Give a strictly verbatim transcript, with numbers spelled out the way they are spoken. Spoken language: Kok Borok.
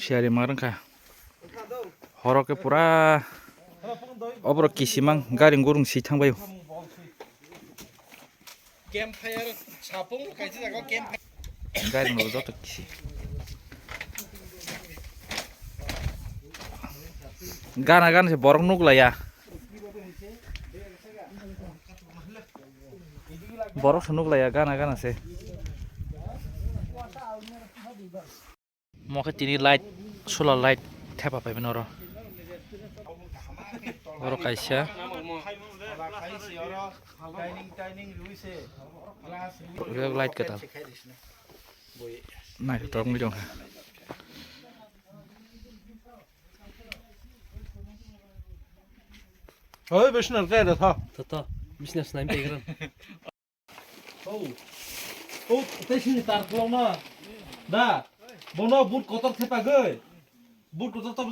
Siyari mar wngkha. Horo khe pura oborok kisimang garing gurung si thangbaio. Campfire sapung kaisa jaga campfire. Garing rok joto kisi. Gana gana se borok nuk laiya. Borok se nuk laiya gana gana se. Mo khe tini light, solar light thepa phaimani oro. Oro kaisa. Rek light kwtal. Naithotok wngwi tongkha. Oi, Bishnu, kaya da tha. Tha, tha. Bishnu, snaim pegram. Oh. Oh, tei sini tar khulokno. Da. Bono but kotor thepagwi. But kotor tabo